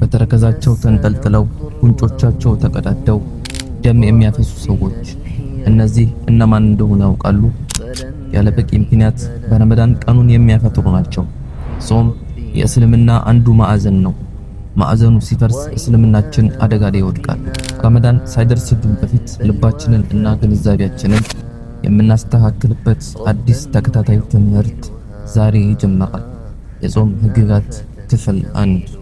በተረከዛቸው ተንጠልጥለው ጉንጮቻቸው ተቀዳደው ደም የሚያፈሱ ሰዎች እነዚህ እነማን እንደሆኑ ያውቃሉ? ያለ በቂ ምክንያት በረመዳን ቀኑን የሚያፈጥሩ ናቸው። ጾም የእስልምና አንዱ ማዕዘን ነው። ማዕዘኑ ሲፈርስ እስልምናችን አደጋ ላይ ይወድቃል። ረመዳን ሳይደርስብን በፊት ልባችንን እና ግንዛቤያችንን የምናስተካክልበት አዲስ ተከታታይ ትምህርት ዛሬ ይጀምራል። የጾም ህግጋት ክፍል 1።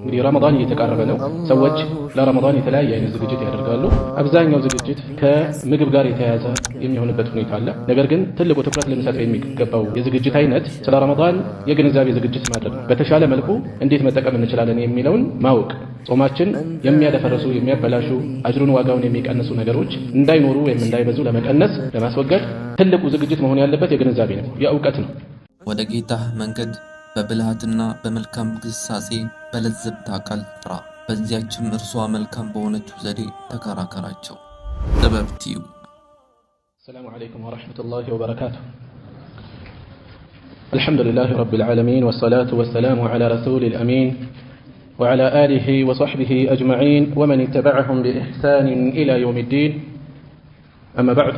እንግዲህ ረመዳን እየተቃረበ ነው። ሰዎች ለረመዳን የተለያየ አይነት ዝግጅት ያደርጋሉ። አብዛኛው ዝግጅት ከምግብ ጋር የተያያዘ የሚሆንበት ሁኔታ አለ። ነገር ግን ትልቁ ትኩረት ልንሰጠው የሚገባው የዝግጅት አይነት ስለ ረመዳን የግንዛቤ ዝግጅት ማድረግ ነው። በተሻለ መልኩ እንዴት መጠቀም እንችላለን የሚለውን ማወቅ፣ ጾማችን የሚያደፈርሱ፣ የሚያበላሹ፣ አጅሩን ዋጋውን የሚቀንሱ ነገሮች እንዳይኖሩ ወይም እንዳይበዙ ለመቀነስ፣ ለማስወገድ ትልቁ ዝግጅት መሆን ያለበት የግንዛቤ ነው፣ የእውቀት ነው። ወደ ጌታህ መንገድ በብልሃትና በመልካም ግሳጼ በለዘብታ ቃል ጥራ። በዚያችም እርሷ መልካም በሆነችው ዘዴ ተከራከራቸው። ጥበብ ቲዩብ። السلام عليكم ورحمة الله وبركاته. الحمد لله رب العالمين، والصلاة والسلام على رسول الأمين وعلى آله وصحبه أجمعين ومن اتبعهم بإحسان إلى يوم الدين. أما بعد.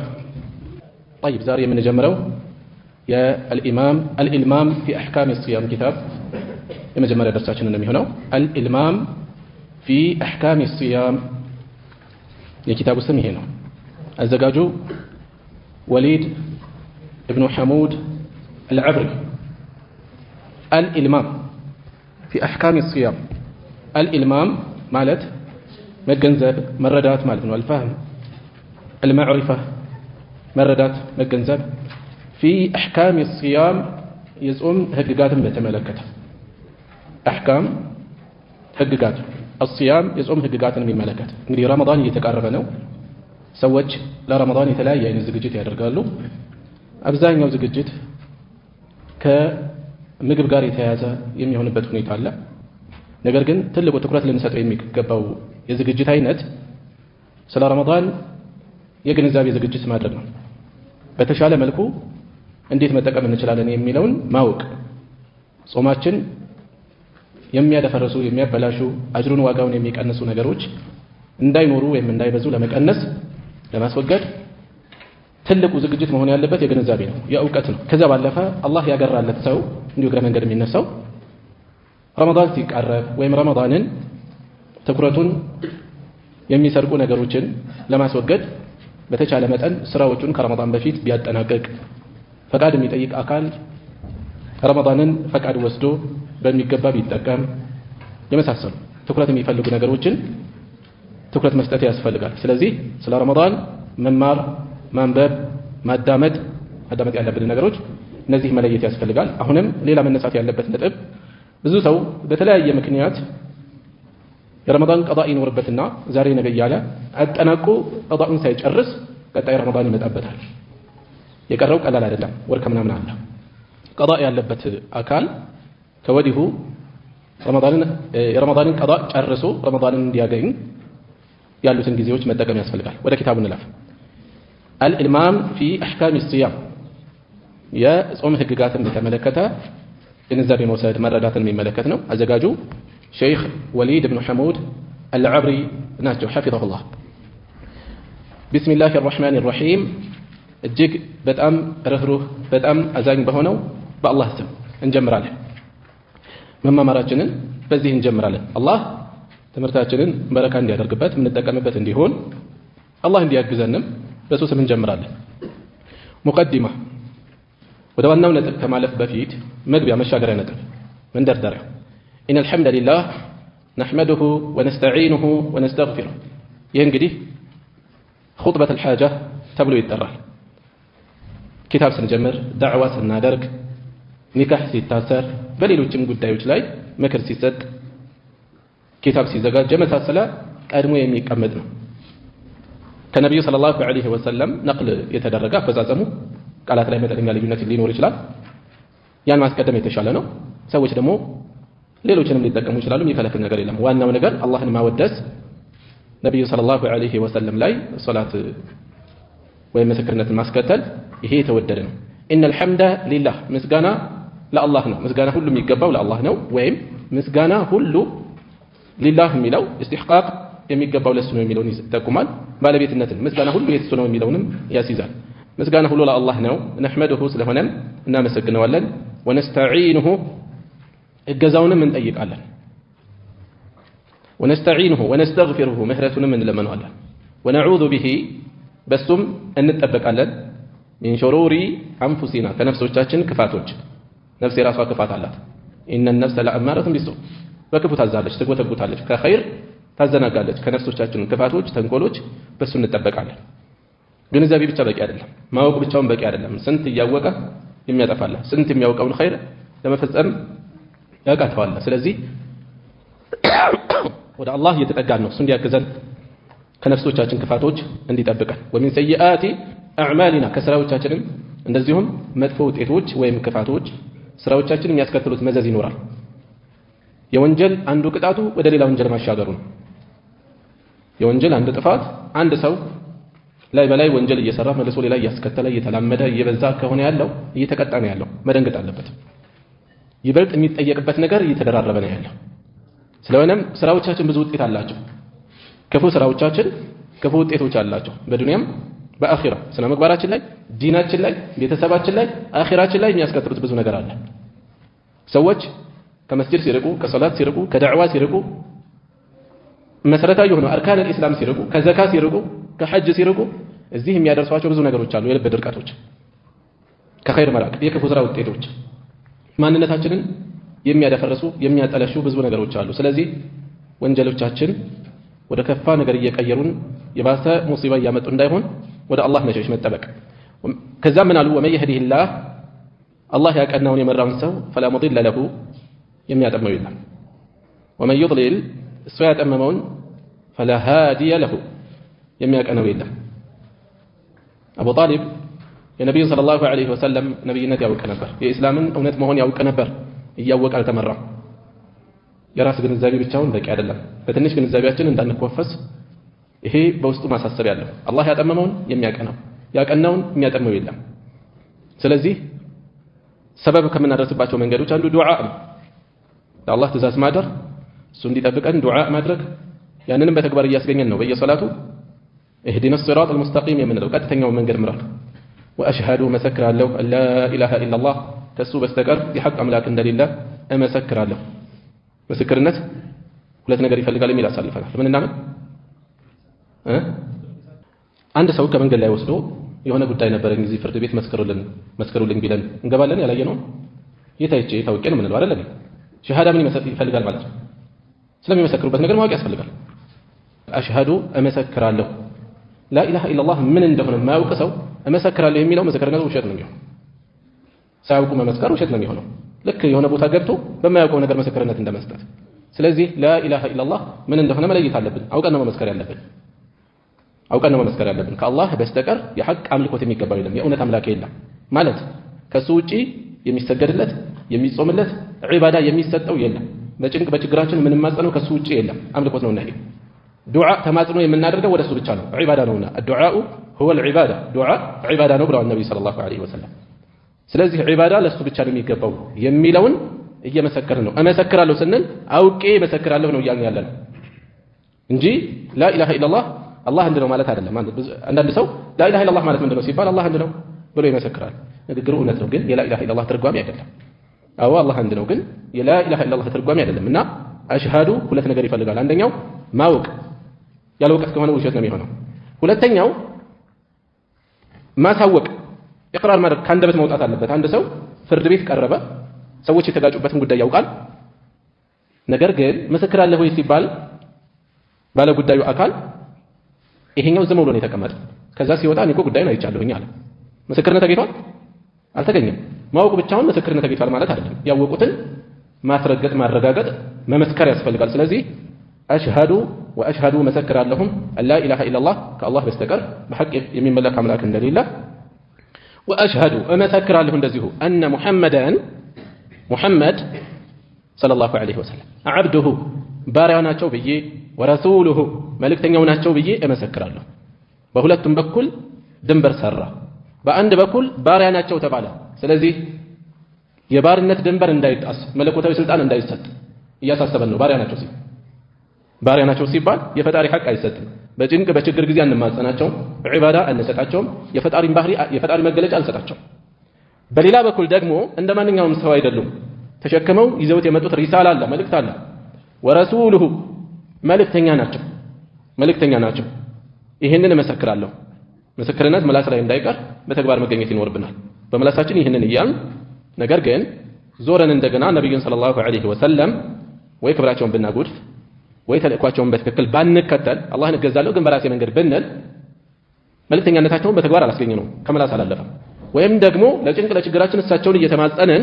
طيب، ዛሬ የምንጀምረው የአልኢማም አልኢልማም ፊ አሕካም ሲያም ኪታብ የመጀመሪያ ደርሳችን ነው የሚሆነው። አልኢልማም ፊ አሕካም ሲያም የኪታቡ ስም ይሄ ነው። አዘጋጁ ወሊድ እብኑ ሐሙድ አልዐብሪ። አልኢልማም ፊ አሕካም ሲያም፣ አልኢልማም ማለት መገንዘብ፣ መረዳት ማለት ነው። አልፋህም፣ አልማዕሪፋ፣ መረዳት፣ መገንዘብ። ፊ አሕካም ሲያም የጾም ህግጋትን በተመለከተ፣ አሕካም ህግጋት፣ አስያም የጾም ህግጋትን የሚመለከት። እንግዲህ ረመዳን እየተቃረበ ነው። ሰዎች ለረመዳን የተለያየ አይነት ዝግጅት ያደርጋሉ። አብዛኛው ዝግጅት ከምግብ ጋር የተያያዘ የሚሆንበት ሁኔታ አለ። ነገር ግን ትልቁ ትኩረት ልንሰጠው የሚገባው የዝግጅት አይነት ስለ ረመዳን የግንዛቤ ዝግጅት ማድረግ ነው። በተሻለ መልኩ እንዴት መጠቀም እንችላለን የሚለውን ማወቅ፣ ጾማችን የሚያደፈርሱ፣ የሚያበላሹ፣ አጅሩን ዋጋውን የሚቀንሱ ነገሮች እንዳይኖሩ ወይም እንዳይበዙ ለመቀነስ፣ ለማስወገድ ትልቁ ዝግጅት መሆን ያለበት የግንዛቤ ነው፣ የእውቀት ነው። ከዛ ባለፈ አላህ ያገራለት ሰው እንዲሁ እግረ መንገድ የሚነሳው ረመዳን ሲቃረብ ወይም ረመዳንን ትኩረቱን የሚሰርቁ ነገሮችን ለማስወገድ በተቻለ መጠን ስራዎቹን ከረመዳን በፊት ቢያጠናቅቅ፣ ፈቃድ የሚጠይቅ አካል ረመዳንን ፈቃድ ወስዶ በሚገባ ቢጠቀም፣ የመሳሰሉ ትኩረት የሚፈልጉ ነገሮችን ትኩረት መስጠት ያስፈልጋል። ስለዚህ ስለ ረመዳን መማር፣ ማንበብ፣ ማዳመጥ፣ ማዳመጥ ያለብን ነገሮች እነዚህ መለየት ያስፈልጋል። አሁንም ሌላ መነሳት ያለበት ነጥብ፣ ብዙ ሰው በተለያየ ምክንያት የረመዳን ቀዳ ይኖርበትና ዛሬ ነገ እያለ አጠናቆ ቀዳኡን ሳይጨርስ ቀጣይ ረመዳን ይመጣበታል። የቀረው ቀላል አይደለም፣ ወር ከምናምን አለ። ቀዳ ያለበት አካል ከወዲሁ የረመዳንን ቀዳ ጨርሶ ረመዳንን እንዲያገኝ ያሉትን ጊዜዎች መጠቀም ያስፈልጋል። ወደ ኪታቡ እንለፍ። አልኢልማም ፊ አሕካም ሲያም የጾም ህግጋትን በተመለከተ ግንዛቤ መውሰድ፣ መረዳትን የሚመለከት ነው። አዘጋጁ ሼይኽ ወሊድ ብኑ ሐሙድ አልዐብሪ ናቸው حفظه الله። بسم الله الرحمن الرحيم፣ እጅግ በጣም ርህሩህ በጣም አዛኝ በሆነው በአላህ ስም እንጀምራለን። መማማራችንን በዚህ እንጀምራለን። አላህ ትምህርታችንን በረካ እንዲያደርግበት፣ የምንጠቀምበት እንዲሆን፣ አላህ እንዲያግዘንም በሱ ስም እንጀምራለን። ሙቀዲማ፣ ወደ ዋናው ነጥብ ከማለፍ በፊት መግቢያ፣ መሻገሪያ ነጥብ፣ መንደርደሪያ። إن الحمد لله نحمده ونستعينه ونستغفره። ይህ እንግዲህ خطبة الحاجة ተብሎ ይጠራል። ኪታብ ስንጀምር፣ ዳዕዋ ስናደርግ፣ ኒካህ ሲታሰር፣ በሌሎችም ጉዳዮች ላይ ምክር ሲሰጥ፣ ኪታብ ሲዘጋጅ የመሳሰለ ቀድሞ የሚቀመጥ ነው። ከነቢዩ صلى الله عليه وسلم نقل የተደረገ፣ አፈጻጸሙ ቃላት ላይ መጠነኛ ልዩነት ሊኖር ይችላል። ያን ማስቀደም የተሻለ ነው። ሰዎች ደግሞ ሌሎችንም ሊጠቀሙ ይችላሉ። የሚከለክል ነገር የለም። ዋናው ነገር አላህን ማወደስ፣ ነቢዩ صلى الله عليه وسلم ላይ ሶላት ወይም ምስክርነትን ማስከተል ይሄ የተወደደ ነው። إن الحمد لله ምስጋና ለአላህ ነው። ምስጋና ሁሉ የሚገባው ለአላህ ነው። ወይም ምስጋና ሁሉ ሊላህ የሚለው استحقاق የሚገባው ለሱ ነው የሚለውን ይጠቁማል። ባለቤትነትን ምስጋና ሁሉ የሱ ነው የሚለውንም ያስይዛል። ምስጋና ሁሉ ለአላህ ነው። ነህመዱሁ ስለሆነም እናመሰግነዋለን። ወነስተዒኑሁ እገዛውንም እንጠይቃለን። ወነስተዒኑሁ ወነስተግፊሩሁ ምህረቱንም እንለምነዋለን። ወነዑዙ ቢሂ በሱም እንጠበቃለን። ሚን ሹሩሪ አንፉሲና ከነፍሶቻችን ክፋቶች። ነፍስ የራሷ ክፋት አላት። ኢነ ነፍሰ ለአማረቱን ቢሱ በክፉ ታዛለች፣ ትጎተጉታለች፣ ከኸይር ታዘናጋለች። ከነፍሶቻችን ክፋቶች፣ ተንኮሎች በሱ እንጠበቃለን። ግንዛቤ ብቻ በቂ አይደለም። ማወቅ ብቻውን በቂ አይደለም። ስንት እያወቀ የሚያጠፋለ፣ ስንት የሚያውቀውን ኸይር ለመፈጸም ያቃተዋል። ስለዚህ ወደ አላህ እየተጠጋን ነው፣ እሱ እንዲያግዘን ከነፍሶቻችን ክፋቶች እንዲጠብቀን። ወሚን ሰይአቲ አዕማሊና ከስራዎቻችንም እንደዚሁም መጥፎ ውጤቶች ወይም ክፋቶች ስራዎቻችን የሚያስከትሉት መዘዝ ይኖራል። የወንጀል አንዱ ቅጣቱ ወደ ሌላ ወንጀል ማሻገሩ ነው። የወንጀል አንድ ጥፋት አንድ ሰው ላይ በላይ ወንጀል እየሰራ መልሶ ሌላ እያስከተለ እየተላመደ እየበዛ ከሆነ ያለው እየተቀጣ ነው ያለው፣ መደንገጥ አለበት። ይበልጥ የሚጠየቅበት ነገር እየተደራረበ ነው ያለው። ስለሆነም ስራዎቻችን ብዙ ውጤት አላቸው። ክፉ ስራዎቻችን ክፉ ውጤቶች አላቸው። በዱንያም በአኺራ ስነ ምግባራችን ላይ፣ ዲናችን ላይ፣ ቤተሰባችን ላይ፣ አኺራችን ላይ የሚያስከትሉት ብዙ ነገር አለ። ሰዎች ከመስጂድ ሲርቁ፣ ከሶላት ሲርቁ፣ ከዳዕዋ ሲርቁ፣ መሰረታዊ የሆኑ أركان الإسلام ሲርቁ፣ ከዘካ ሲርቁ፣ ከሐጅ ሲርቁ እዚህ የሚያደርሷቸው ብዙ ነገሮች አሉ። የልብ ድርቀቶች፣ ከኸይር መራቅ፣ የክፉ ስራ ውጤቶች፣ ማንነታችንን የሚያደፈርሱ የሚያጠለሹ ብዙ ነገሮች አሉ። ስለዚህ ወንጀሎቻችን ወደ ከፋ ነገር እየቀየሩን የባሰ ሙሲባ እያመጡ እንዳይሆን ወደ አላህ መሸሽ መጠበቅ። ከዛ ምን አሉ? ومن يهده الله አላህ ያቀናውን የመራውን ሰው فلا مضل له የሚያጠመው የለም። ومن يضلل እሱ ያጠመመውን فلا هادي له የሚያቀነው የለም። አቡ ጣሊብ የነቢዩን صلى الله عليه وسلم ነቢይነት ያውቅ ነበር። የኢስላምን እውነት መሆን ያውቅ ነበር። እያወቀ አልተመራም። የራስ ግንዛቤ ብቻውን በቂ አይደለም። በትንሽ ግንዛቤያችን እንዳንኮፈስ ይሄ በውስጡ ማሳሰብ ያለው አላህ ያጠመመውን የሚያቀናው ያቀናውን የሚያጠመው የለም። ስለዚህ ሰበብ ከምናደርስባቸው መንገዶች አንዱ ዱዓ ነው። ለአላህ ትእዛዝ ማደር፣ እሱ እንዲጠብቀን ዱዓ ማድረግ፣ ያንንም በተግባር እያስገኘን ነው። በየሶላቱ اهدنا الصراط المستقيم የምንለው ቀጥተኛውን መንገድ ምራን። ወአሽሀዱ እመሰክራለሁ አላ ኢላሃ ኢለላህ ከሱ በስተቀር የሐቅ አምላክ እንደሌለ እመሰክራለሁ። ምስክርነት ሁለት ነገር ይፈልጋል የሚል አሳልፈናል። ምን እና ምን? አንድ ሰው ከመንገድ ላይ ወስዶ የሆነ ጉዳይ ነበረኝ እዚህ ፍርድ ቤት መስክሩልኝ ቢለን እንገባለን? ያላየነው የት አይቼ የት አውቄ ነው የምንለው አይደል? ሸሃዳ ምን ይፈልጋል ማለት ነው? ስለሚመሰክሩበት ነገር ማወቅ ያስፈልጋል። አሽሀዱ እመሰክራለሁ ላኢላሃ ኢለላህ ምን እንደሆነ የማያውቅ ሰው እመሰክራለሁ የሚለው ምስክርነቱ ውሸት ነው የሚሆነው። ሳያውቁ መመስከር ውሸት ነው የሚሆነው። ልክ የሆነ ቦታ ገብቶ በማያውቀው ነገር ምስክርነት እንደመስጠት። ስለዚህ ላኢላሃ ኢለላህ ምን እንደሆነ መለየት አለብን። አውቀን ነው መመስከር ያለብን። አውቀን ነው መመስከር ያለብን። ከአላህ በስተቀር የሐቅ አምልኮት የሚገባው የለም፣ የእውነት አምላክ የለም ማለት ከሱ ውጪ የሚሰገድለት የሚጾምለት ዒባዳ የሚሰጠው የለም። በጭንቅ በችግራችን የምንማጸነው ከሱ ውጪ የለም። አምልኮት ነውና ይሄ ዱዓ ተማጽኖ የምናደርገው ወደሱ ብቻ ነው፣ ዒባዳ ነውና። الدعاء هو العبادة ዱዓ ዒባዳ ነው ብለዋል ነብዩ ሰለላሁ ዐለይሂ ወሰለም። ስለዚህ ዒባዳ ለሱ ብቻ ነው የሚገባው የሚለውን እየመሰከርን ነው። እመሰክራለሁ ስንል አውቄ እመሰክራለሁ ነው እያልን ያለነው እንጂ ላኢላሃ ኢለላህ አላህ አንድ ነው ማለት አይደለም። አንዳንድ ሰው ላኢላሃ ኢለላህ ማለት ምንድነው ሲባል አላህ አንድ ነው ብሎ ይመሰክራል። ንግግሩ እውነት ነው፣ ግን የላኢላሃ ኢለላህ ትርጓሜ አይደለም። አዎ አላህ አንድ ነው፣ ግን የላኢላሃ ኢለላህ ትርጓሜ አይደለም። እና አሽሃዱ ሁለት ነገር ይፈልጋል። አንደኛው ማወቅ፣ ያለ እውቀት ከሆነ ውሸት ነው የሚሆነው። ሁለተኛው ማሳወቅ፣ ኢቅራር ማድረግ ከአንደበት መውጣት አለበት። አንድ ሰው ፍርድ ቤት ቀረበ፣ ሰዎች የተጋጩበትን ጉዳይ ያውቃል። ነገር ግን ምስክር አለ ወይ ሲባል ባለ ጉዳዩ አካል ይሄኛው ዝም ብሎ ነው የተቀመጠው። ከዛ ሲወጣ እኔ እኮ ጉዳዩን አይቻለሁኝ አለ። ምስክርነት ተገኝቷል? አልተገኘም። ማወቅ ብቻውን ምስክርነት ተገኝቷል ማለት አይደለም። ያወቁትን ማስረገጥ፣ ማረጋገጥ፣ መመስከር ያስፈልጋል። ስለዚህ አሽሃዱ ወአሽሃዱ መሰክራለሁም አላ ኢላሃ ኢለላህ ከአላህ በስተቀር በሐቅ የሚመለክ አምላክ እንደሌለ፣ ወአሽሃዱ እመሰክራለሁ እንደዚሁ አነ ሙሐመደን ሙሐመድ ሰለላሁ ዐለይሂ ወሰለም አብዱሁ ባሪያው ናቸው ብዬ ወረሱሉሁ መልእክተኛው ናቸው ብዬ እመሰክራለሁ። በሁለቱም በኩል ድንበር ሰራ። በአንድ በኩል ባሪያ ናቸው ተባለ። ስለዚህ የባርነት ድንበር እንዳይጣስ መለኮታዊ ስልጣን እንዳይሰጥ እያሳሰበን ነው። ባሪያ ናቸው ሲል ባሪያ ናቸው ሲባል የፈጣሪ ሐቅ አይሰጥም። በጭንቅ በችግር ጊዜ አንማጸናቸውም፣ ዒባዳ አንሰጣቸውም፣ የፈጣሪን ባህሪ የፈጣሪ መገለጫ አንሰጣቸውም። በሌላ በኩል ደግሞ እንደ ማንኛውም ሰው አይደሉም። ተሸክመው ይዘውት የመጡት ሪሳላ አለ፣ መልእክት አለ። ወረሱሉሁ መልእክተኛ ናቸው፣ መልእክተኛ ናቸው። ይህንን እመሰክራለሁ። ምስክርነት ምላስ ላይ እንዳይቀር በተግባር መገኘት ይኖርብናል። በምላሳችን ይህንን እያልን ነገር ግን ዞረን እንደገና ነቢዩን ሰለላሁ ዐለይሂ ወሰለም ወይ ክብራቸውን ብናጎድፍ ወይ ተልእኳቸውን በትክክል ባንከተል፣ አላህን እገዛለሁ ግን በራሴ መንገድ ብንል መልእክተኛነታቸውን በተግባር አላስገኘ ነው፣ ከምላስ አላለፈም። ወይም ደግሞ ለጭንቅ ለችግራችን እሳቸውን እየተማጸንን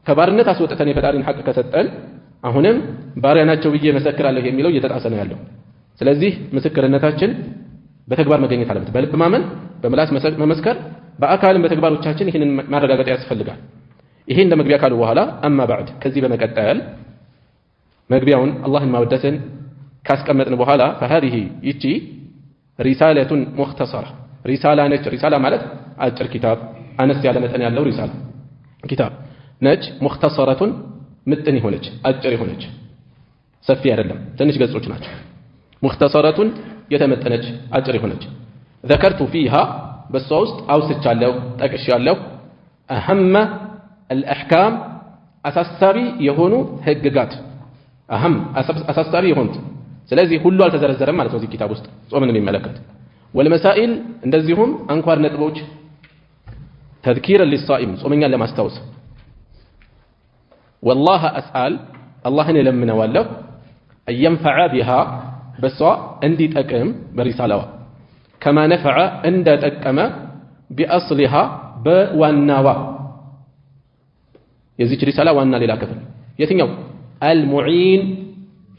ከባርነት አስወጥተን የፈጣሪን ሐቅ ከሰጠን አሁንም ባሪያ ናቸው ብዬ መሰክራለሁ የሚለው እየተጣሰ ነው ያለው። ስለዚህ ምስክርነታችን በተግባር መገኘት አለበት። በልብ ማመን፣ በምላስ መመስከር፣ በአካልም በተግባሮቻችን ይህንን ማረጋገጥ ያስፈልጋል። ይሄ እንደ መግቢያ ካሉ በኋላ አማ ባዕድ፣ ከዚህ በመቀጠል መግቢያውን አላህን ማወደስን ካስቀመጥን በኋላ ፈሃዲሂ ይቺ ሪሳለቱን ሙኽተሰራ ሪሳላ ነች። ሪሳላ ማለት አጭር ኪታብ፣ አነስ ያለ መጠን ያለው ሪሳላ ኪታብ ነች። ሙኽተሰረቱን ምጥን የሆነች አጭር የሆነች ሰፊ አይደለም፣ ትንሽ ገጾች ናቸው። ሙኽተሰረቱን የተመጠነች አጭር የሆነች ዘከርቱ ፊሃ በሷ ውስጥ አውስቻለሁ፣ ጠቅሻለሁ። አህመ አልአሕካም አሳሳቢ የሆኑ ህግጋት፣ አህም አሳሳቢ የሆኑት። ስለዚህ ሁሉ አልተዘረዘረም ማለት ነው እዚህ ኪታብ ውስጥ ጾምን የሚመለከት። ወልመሳኢል እንደዚሁም አንኳር ነጥቦች ተዝኪረን ሊሳኢም ጾመኛን ለማስታወስ። ወላህ አስአል አላህን እለምነዋለሁ አየንፈዐ ቢሃ በሷ እንዲጠቅም በሪሳላዋ ከማ ነፈዐ እንደጠቀመ ቢአስሊሃ በዋናዋ የዚች ሪሳላ ዋና ሌላ ክፍል የትኛው? አልሙዒን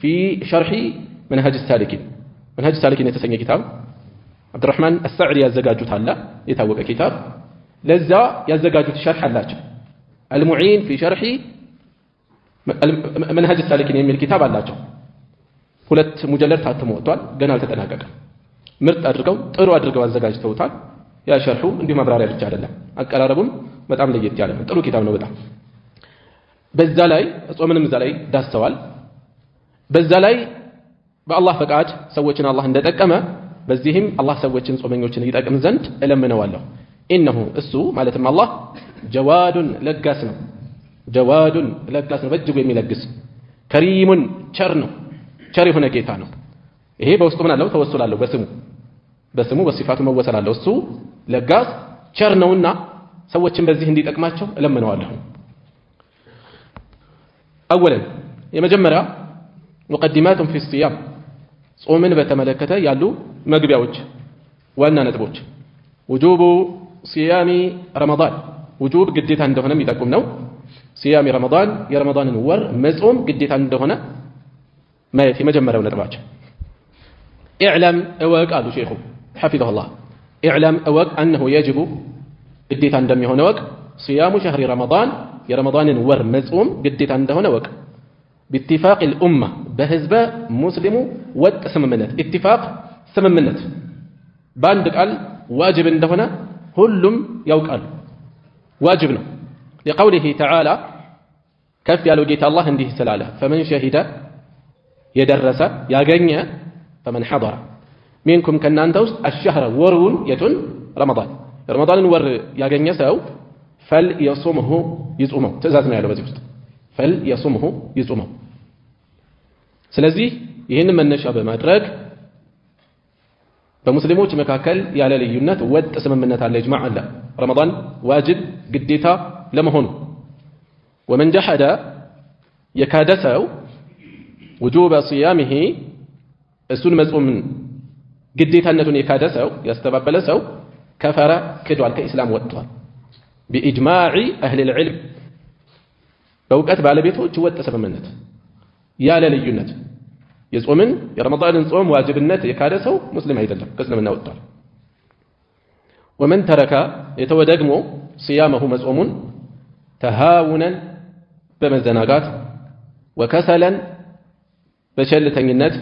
ፊ ሸርሒ መንሀጅ ሳሊኪን፣ መንሀጅ ሳሊኪን የተሰኘ ኪታብ አብዱራህማን አሳዕዲ ያዘጋጁት አለ፣ የታወቀ ኪታብ። ለዛ ያዘጋጁት ሸርሕ አላቸው። አልሙዒን ፊ ሸርሒ መንሀጅ ሳሊኪን የሚል ኪታብ አላቸው። 2 ሙጀለድ ታትሞ ወጥቷል፣ ገና አልተጠናቀቀም። ምርጥ አድርገው ጥሩ አድርገው አዘጋጅተውታል። ያ ሸርሑ እንዲሁ ማብራሪያ ብቻ አይደለም፣ አቀራረቡም በጣም ለየት ያለ ነው። ጥሩ ኪታብ ነው በጣም። በዛ ላይ ጾምንም እዛ ላይ ዳሰዋል። በዛ ላይ በአላህ ፈቃድ ሰዎችን አላህ እንደጠቀመ በዚህም አላህ ሰዎችን ጾመኞችን ይጠቅም ዘንድ እለምነዋለሁ። ኢነሁ እሱ ማለትም አላህ ጀዋዱን ለጋስ ነው። ጀዋዱን ለጋስ ነው፣ በእጅጉ የሚለግስ። ከሪሙን ቸር ነው፣ ቸር የሆነ ጌታ ነው። ይሄ በውስጡ ምን አለው? ተወሱል አለው። በስሙ በሲፋቱ መወሰል አለው። እሱ ለጋስ ቸር ነውና ሰዎችን በዚህ እንዲጠቅማቸው እለምነዋለሁ። አወለን የመጀመሪያ ሙቀዲማቱን ፊ ሲያም ጾምን በተመለከተ ያሉ መግቢያዎች ዋና ነጥቦች። ውጁቡ ሲያሚ ረመዳን ውጁብ ግዴታ እንደሆነ የሚጠቁም ነው። ሲያሚ ረመዳን የረመዳንን ወር መጾም ግዴታ እንደሆነ ማየት የመጀመሪያው ነጥባቸው። ኢዕለም እወቅ አሉ ሼኹ ሐፊዘሁላህ። ኢዕለም እወቅ አነሁ የጅቡ ግዴታ እንደሚሆን እወቅ። ሲያሙ ሸህሪ ረመዳን የረመዳንን ወር መጾም ግዴታ እንደሆነ እወቅ። ቢኢትፋቅ الأمة በህዝበ ሙስሊሙ ወጥ ስምምነት፣ ኢትፋቅ ስምምነት በአንድ ቃል ዋጅብ እንደሆነ ሁሉም ያውቃሉ። ዋጅብ ነው። لقوله تعالى ከፍ ያለው ጌታ አላህ እንዲህ ስላለ ፈመን ሸሂደ የደረሰ ያገኘ ፈመን ሐضረ ሚንኩም ከእናንተ ውስጥ አሸህረ ወሩን የቱን? ረመዳን፣ ረመዳንን ወር ያገኘ ሰው ፈልየሱምሁ ይጹመው። ትእዛዝ ነው ያለው በዚህ ውስጥ ፈልየሱምሁ ይጹመው። ስለዚህ ይህንን መነሻ በማድረግ በሙስሊሞች መካከል ያለ ልዩነት ወጥ ስምምነት አለ፣ ኢጅማዕ አለ ረመዳን ዋጅብ ግዴታ ለመሆኑ። ወመን ጀሐደ የካደ ሰው ውጁበ ሲያሚሂ እሱን መጾምን ግዴታነቱን የካደ ሰው ያስተባበለ ሰው ከፈረ ክዷል፣ ከኢስላም ወጥቷል። ቢኢጅማዕ አህሊል ዒልም በእውቀት ባለቤቶች ወጥ ስምምነት ያለ ልዩነት የጾምን የረመዳንን ጾም ዋጅብነት የካደ ሰው ሙስሊም አይደለም፣ ከእስልምና ወጥቷል። ወመን ተረከ የተወ ደግሞ ሲያመሁ መጾሙን ተሃውነን በመዘናጋት ወከሰለን በቸልተኝነት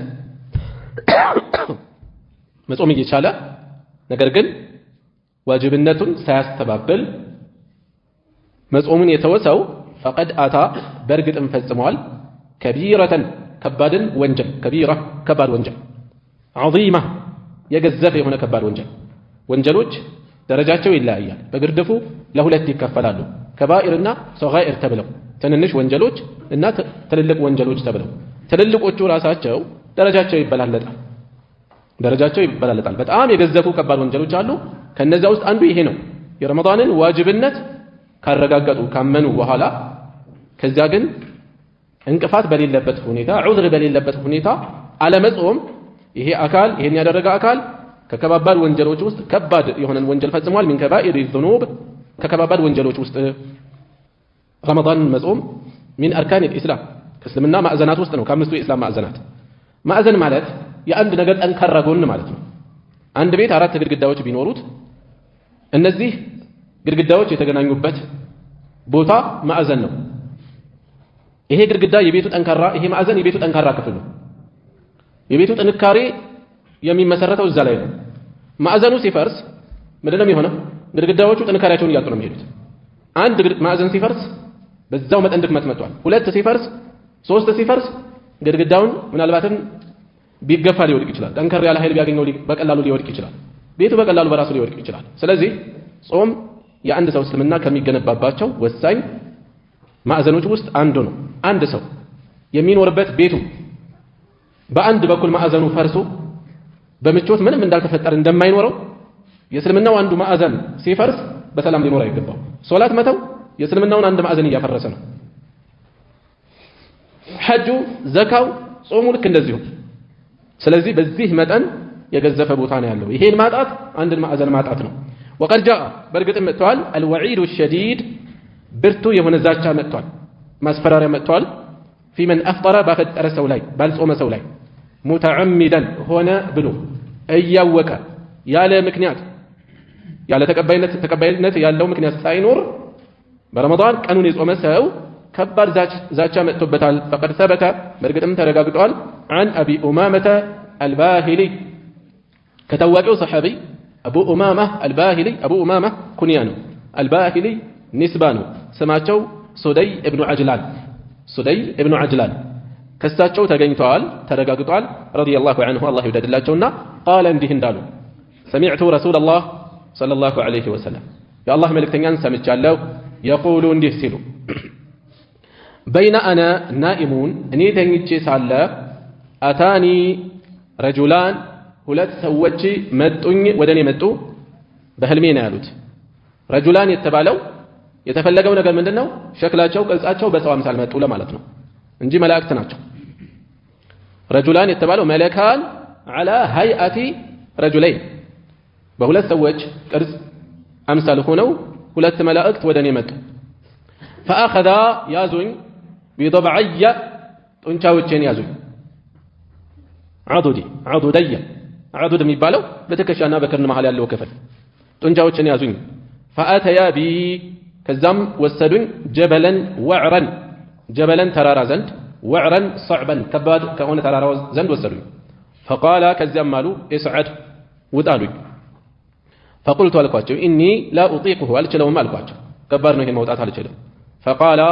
መጾም እየቻለ ነገር ግን ዋጅብነቱን ሳያስተባብል መጾሙን የተወ ሰው ፈቀድ አታ በእርግጥም ፈጽመዋል ከቢረተን ከባድን ወንጀል كبيرة ከባድ ወንጀል عظيمة የገዘፈ የሆነ ከባድ ወንጀል። ወንጀሎች ደረጃቸው ይለያያል። በግርድፉ ለሁለት ይከፈላሉ፣ ከባኢርና ሰጋኢር ተብለው፣ ትንንሽ ወንጀሎች እና ትልልቅ ወንጀሎች ተብለው። ትልልቆቹ ራሳቸው ደረጃቸው ይበላለጣል፣ ደረጃቸው ይበላለጣል። በጣም የገዘፉ ከባድ ወንጀሎች አሉ። ከነዚያ ውስጥ አንዱ ይሄ ነው። የረመዳንን ዋጅብነት ካረጋገጡ ካመኑ በኋላ ከዚያ ግን እንቅፋት በሌለበት ሁኔታ ዑዝር በሌለበት ሁኔታ አለመጾም ይሄ አካል ይሄን ያደረገ አካል ከከባባድ ወንጀሎች ውስጥ ከባድ የሆነን ወንጀል ፈጽሟል። من كبائر الذنوب ከከባባድ ወንጀሎች ውስጥ ረመዳንን መጾም من أركان الإسلام ከእስልምና ማዕዘናት ውስጥ ነው። ከአምስቱ የእስላም ማዕዘናት። ማዕዘን ማለት የአንድ ነገር ጠንካራ ጎን ማለት ነው። አንድ ቤት አራት ግድግዳዎች ቢኖሩት እነዚህ ግድግዳዎች የተገናኙበት ቦታ ማዕዘን ነው። ይሄ ግድግዳ የቤቱ ጠንካራ ይሄ ማዕዘን የቤቱ ጠንካራ ክፍል ነው። የቤቱ ጥንካሬ የሚመሰረተው እዛ ላይ ነው። ማዕዘኑ ሲፈርስ ምንድነው የሚሆነው? ግድግዳዎቹ ጥንካሬያቸውን እያጡ ነው የሚሄዱት። አንድ ማዕዘን ሲፈርስ በዛው መጠን ድክመት መጥቷል። ሁለት ሲፈርስ፣ ሶስት ሲፈርስ ግድግዳውን ምናልባትም ቢገፋ ሊወድቅ ይችላል። ጠንከር ያለ ኃይል ቢያገኘው በቀላሉ ሊወድቅ ይችላል። ቤቱ በቀላሉ በራሱ ሊወድቅ ይችላል። ስለዚህ ጾም የአንድ ሰው እስልምና ከሚገነባባቸው ወሳኝ ማዕዘኖች ውስጥ አንዱ ነው። አንድ ሰው የሚኖርበት ቤቱ በአንድ በኩል ማዕዘኑ ፈርሶ በምቾት ምንም እንዳልተፈጠረ እንደማይኖረው የእስልምናው አንዱ ማዕዘን ሲፈርስ በሰላም ሊኖር አይገባው። ሶላት መተው የእስልምናውን አንድ ማዕዘን እያፈረሰ ነው። ሐጁ፣ ዘካው፣ ጾሙ ልክ እንደዚሁ። ስለዚህ በዚህ መጠን የገዘፈ ቦታ ነው ያለው። ይሄን ማጣት አንድን ማዕዘን ማጣት ነው። وقد جاء በእርግጥም መጥቷል። الوعيد الشديد ብርቱ የሆነ ዛቻ መጥቷል፣ ማስፈራሪያ መጥቷል። في من أفطر ባፈጠረ ሰው ላይ ባልጾመ ሰው ላይ متعمدا ሆነ ብሎ እያወቀ ያለ ምክንያት ያለ ተቀባይነት ያለው ምክንያት ሳይኖር በረመዳን ቀኑን የጾመ ሰው ከባድ ዛቻ መጥቶበታል። فقد ثبت በእርግጥም ተረጋግጧል። عن أبي أمامة الباهلي ከታዋቂው ሰሐቢ አቡ ኡማማ አልባሂሊ። አቡ ኡማማ ኩንያ ነው፣ አልባሂሊ ኒስባ ነው። ስማቸው ሱደይ እብኑ ዐጅላን፣ ሱደይ እብኑ ዐጅላን ከሳቸው ተገኝተዋል ተረጋግጧል። رضي الله عنه አላህ ይውደድላቸውና قال እንዲህ እንዳሉ سمعت رسول الله صلى الله عليه وسلم የአላህ መልእክተኛን ሰምቻለሁ يقول እንዲህ ሲሉ بين أنا نائم እኔ ተኝቼ ሳለ أتاني رجلان ሁለት ሰዎች መጡኝ፣ ወደ እኔ መጡ። በህልሜ ነው ያሉት። رجلان የተባለው የተፈለገው ነገር ምንድን ነው? ሸክላቸው ቅርጻቸው በሰው አምሳል መጡ ለማለት ነው እንጂ መላእክት ናቸው። رجلان የተባለው ملكان على هيئة رجلين በሁለት ሰዎች ቅርጽ አምሳል ሆነው ሁለት መላእክት ወደ እኔ መጡ። فأخذا ያዙኝ፣ بضبعي ጡንቻዎቼን ያዙኝ። عضدي عضدي عضد የሚባለው በትከሻና በክርን መሃል ያለው ክፍል ጡንቻዎችን ያዙኝ። فأتيا بي ከዛም ወሰዱኝ جبلا وعرا جبلا ተራራ ዘንድ وعرا صعبا ከባድ ከሆነ ተራራ ዘንድ ወሰዱኝ። فقالا ከዚያም አሉ اصعد ውጣ አሉኝ። فقلت አልኳቸው إني لا أطيقه አልችለውም አልኳቸው። ከባድ ነው ይሄን መውጣት አልችልም። فقالا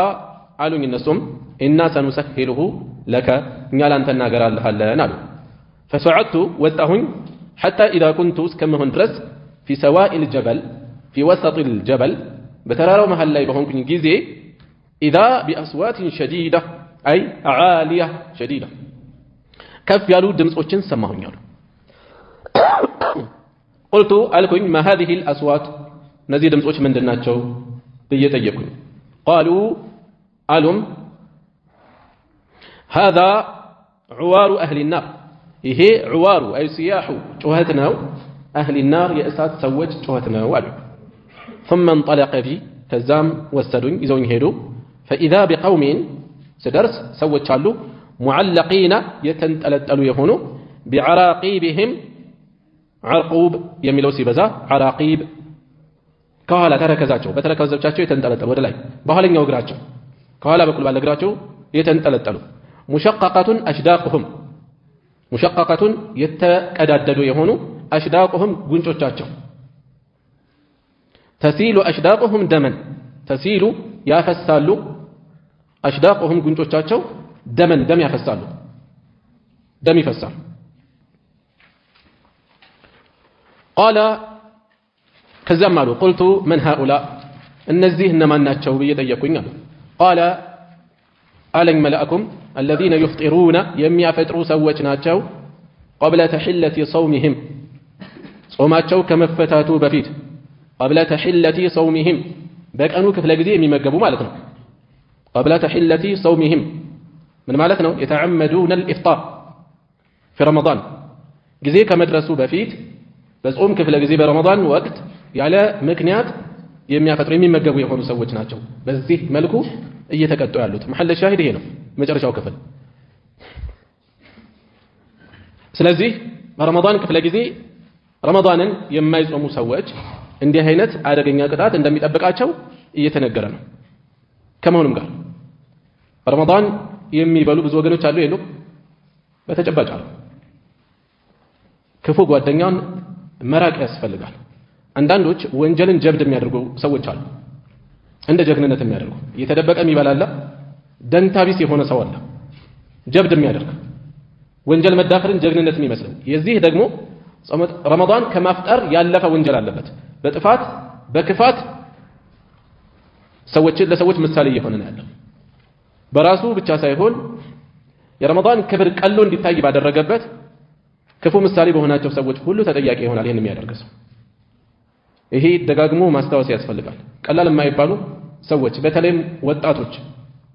አሉኝ እነሱም إنا سنسهله لك እኛ ላንተ እናገራልሃለን አሉ። فصعدت ወጣሁኝ حتى إذا كنت እስከምሆን ድረስ في سواء الجبل في وسط الجبل በተራራው መሃል ላይ በሆንኩኝ ጊዜ إذا بأصوات شديدة أي عالية شديدة ከፍ ያሉ ድምፆችን ሰማሁኝ አሉ። قلت አልኩኝ ما هذه الأصوات እነዚህ ድምፆች ምንድን ናቸው ብዬ ጠየቅኩኝ። قالوا አሉም هذا عوار أهل النار ይሄ عوار أي صياح ጩኸት ነው፣ أهل النار የእሳት ሰዎች ጩኸት ነው አሉ። ثم انطلق بي ከዛም ወሰዱኝ ይዘውኝ ሄዱ። فإذا بقوم ስደርስ ሰዎች አሉ معلقين የተንጠለጠሉ የሆኑ بعراقيبهم عرقوب የሚለው ሲበዛ عراقيب ከኋላ ተረከዛቸው በተረከዞቻቸው የተንጠለጠሉ ወደ ላይ በኋለኛው እግራቸው ከኋላ በኩል ባለ እግራቸው የተንጠለጠሉ مشققة أشداقهم مشققة የተቀዳደዱ የሆኑ أشداقهم ጉንጮቻቸው تسيل أشداقهم دما تسيل ያፈሳሉ أشداقهم ጉንጮቻቸው دما ደም ያፈሳሉ። ደም ይፈሳል። ቃለ ከዚያም አሉ ቁልቱ መን ሃኡላ እነዚህ እነማን ናቸው ብዬ ጠየቅኩኝ አሉ። ቃለ አለኝ መልአኩም አለዚነ ዩፍጢሩነ የሚያፈጥሩ ሰዎች ናቸው። ቀብለ ተሒለቲ ሰውሚሂም ጾማቸው ከመፈታቱ በፊት ቀብለ ተሒለቲ ሰውሚሂም በቀኑ ክፍለ ጊዜ የሚመገቡ ማለት ነው። ቀብለ ተሒለቲ ሰውሚሂም ምን ማለት ነው? የተዓመዱነ አልኢፍጣር ፊ ረመዳን ጊዜ ከመድረሱ በፊት በጾም ክፍለ ጊዜ በረመዳን ወቅት ያለ ምክንያት የሚያፈጥሩ የሚመገቡ የሆኑ ሰዎች ናቸው። በዚህ መልኩ እየተቀጡ ያሉት መሐለ ሻሂድ ይሄ ነው መጨረሻው ክፍል። ስለዚህ በረመዳን ክፍለ ጊዜ ረመዳንን የማይጾሙ ሰዎች እንዲህ አይነት አደገኛ ቅጣት እንደሚጠብቃቸው እየተነገረ ነው። ከመሆኑም ጋር ረመዳን የሚበሉ ብዙ ወገኖች አሉ የሉም? በተጨባጭ አሉ። ክፉ ጓደኛን መራቅ ያስፈልጋል። አንዳንዶች ወንጀልን ጀብድ የሚያደርጉ ሰዎች አሉ። እንደ ጀግንነት የሚያደርጉ እየተደበቀ የሚበላላ ደንታቢስ የሆነ ሰው አለ። ጀብድ የሚያደርግ ወንጀል መዳፈርን ጀግንነት የሚመስለው የዚህ ደግሞ ረመዳን ከማፍጠር ያለፈ ወንጀል አለበት። በጥፋት በክፋት ሰዎችን ለሰዎች ምሳሌ እየሆነ ነው ያለው። በራሱ ብቻ ሳይሆን የረመዳን ክብር ቀሎ እንዲታይ ባደረገበት ክፉ ምሳሌ በሆናቸው ሰዎች ሁሉ ተጠያቂ ይሆናል ይሄን የሚያደርግ ሰው። ይሄ ደጋግሞ ማስታወስ ያስፈልጋል። ቀላል የማይባሉ ሰዎች በተለይም ወጣቶች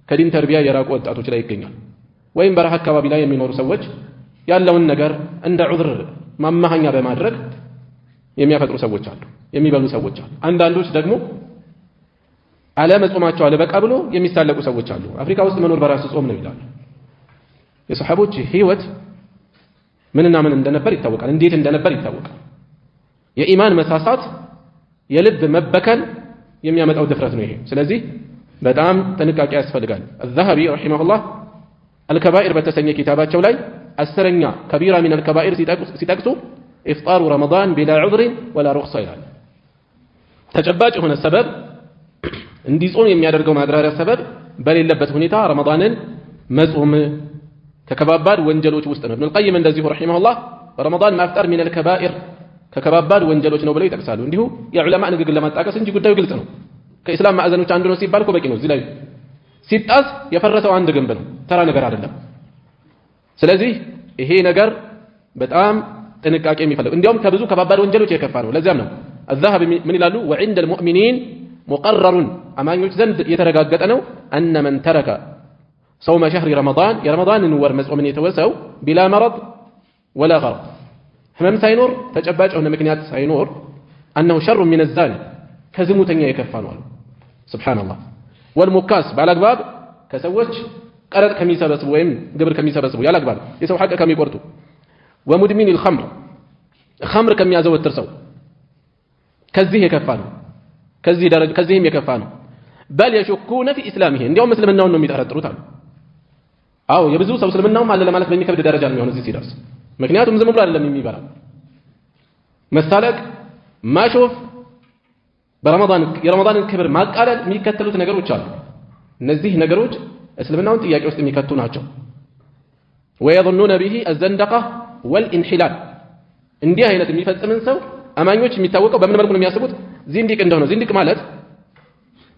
ከዲን ተርቢያ የራቁ ወጣቶች ላይ ይገኛል። ወይም በረሃ አካባቢ ላይ የሚኖሩ ሰዎች ያለውን ነገር እንደ ዑዝር ማማሃኛ በማድረግ የሚያፈጥሩ ሰዎች አሉ፣ የሚበሉ ሰዎች አሉ። አንዳንዶች ደግሞ አለመጾማቸው አለበቃ ብሎ የሚሳለቁ ሰዎች አሉ። አፍሪካ ውስጥ መኖር በራሱ ጾም ነው ይላሉ። የሰሃቦች ህይወት ምንና ምን እንደነበር ይታወቃል፣ እንዴት እንደነበር ይታወቃል። የኢማን መሳሳት የልብ መበከል የሚያመጣው ድፍረት ነው ይሄ። ስለዚህ በጣም ጥንቃቄ ያስፈልጋል። አልዘሀቢ ረሂመሁላህ አልከባኢር በተሰኘ ኪታባቸው ላይ 10ኛ كبيرة من الكبائر ሲጠቅሱ إفطار رمضان بلا عذر ولا رخصة ይላል። ተጨባጭ የሆነ ሰበብ እንዲጾም የሚያደርገው ማግራሪያ ሰበብ በሌለበት ሁኔታ ረመዳንን መጾም ከከባባድ ወንጀሎች ውስጥ ነው። ኢብኑል ቀይም እንደዚሁ رحمه الله ረመዳን ማፍጠር من الكبائر ከከባባድ ወንጀሎች ነው ብለው ይጠቅሳሉ። እንዲሁ የዑለማ ንግግር ለማጣቀስ እንጂ ጉዳዩ ግልጽ ነው። ከኢስላም ማዕዘኖች አንዱ ነው ሲባል እኮ በቂ ነው። እዚህ ላይ ሲጣስ የፈረሰው አንድ ግንብ ነው፣ ተራ ነገር አይደለም። ስለዚህ ይሄ ነገር በጣም ጥንቃቄ የሚፈልግ እንዲያውም ከብዙ ከባባድ ወንጀሎች የከፋ ነው። ለዚያም ነው አዛሀቢ ምን ይላሉ? ወዒንደ አልሙእሚኒን ሙቀረሩን አማኞች ዘንድ የተረጋገጠ ነው አነ መን ተረከ ሰውመ ሸህሪ ረመዳን የረመዳንን ወር መጾምን የተወሰው ቢላ መረድ ወላ ገረድ ህመም ሳይኖር ተጨባጭ የሆነ ምክንያት ሳይኖር አነሁ ሸሩ ሚነ ዛኒ ከዝሙተኛ የከፋ ነው አሉ። ሱብሓነላህ። ወልሙካስ ባላግባብ ከሰዎች ቀረጥ ከሚሰበስቡ ወይም ግብር ከሚሰበስቡ ያላግባብ የሰው ሐቅ ከሚቆርጡ ወሙድሚን الخمር ኸምር ከሚያዘወትር ሰው ከዚህ የከፋ ነው። ከዚህ ደረጃ ከዚህም የከፋ ነው። በል የሽኩነ ፊ ኢስላሚሂ እንዲያውም እስልምናውን ነው የሚጠረጥሩት አሉ። አዎ የብዙ ሰው እስልምናውም አለ ለማለት በሚከብድ ደረጃ ነው የሚሆነው እዚህ ሲደርስ። ምክንያቱም ዝም ብሎ አይደለም የሚበላው። መሳለቅ፣ ማሾፍ፣ በረመዳን የረመዳንን ክብር ማቃለል የሚከተሉት ነገሮች አሉ። እነዚህ ነገሮች እስልምናውን ጥያቄ ውስጥ የሚከቱ ናቸው። ወየظنون به الزندقة والانحلال እንዲህ አይነት የሚፈጽምን ሰው አማኞች የሚታወቀው በምን መልኩ ነው የሚያስቡት? ዚንዲቅ እንደሆነ። ዚንዲቅ ማለት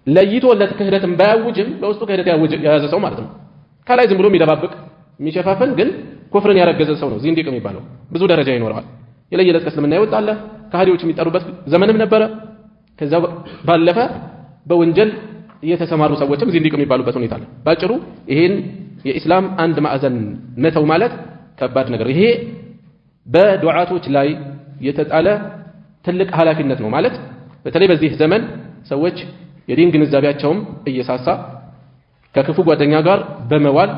ለይቶለት ክህደትን ባያውጅም በውስጡ ክህደት የያዘ ሰው ማለት ነው። ከላይ ዝም ብሎ የሚደባብቅ የሚሸፋፈን ግን ኩፍርን ያረገዘ ሰው ነው ዚንዲቅ የሚባለው። ብዙ ደረጃ ይኖረዋል። የለየለት ከእስልምና ይወጣል። ከሃዲዎች የሚጠሩበት ዘመንም ነበረ። ከዛ ባለፈ በወንጀል የተሰማሩ ሰዎችም ዚንዲቅ የሚባሉበት ሁኔታ አለ። ባጭሩ ይሄን የኢስላም አንድ ማዕዘን መተው ማለት ከባድ ነገር። ይሄ በዱዓቶች ላይ የተጣለ ትልቅ ኃላፊነት ነው ማለት በተለይ በዚህ ዘመን ሰዎች የዲን ግንዛቤያቸውም እየሳሳ ከክፉ ጓደኛ ጋር በመዋል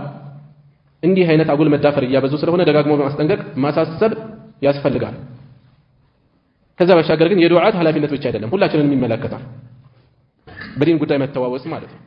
እንዲህ አይነት አጉል መዳፈር እያበዙ ስለሆነ ደጋግሞ በማስጠንቀቅ ማሳሰብ ያስፈልጋል። ከዛ ባሻገር ግን የዱዓት ኃላፊነት ብቻ አይደለም፣ ሁላችንንም ይመለከታል። በዲን ጉዳይ መተዋወስ ማለት ነው።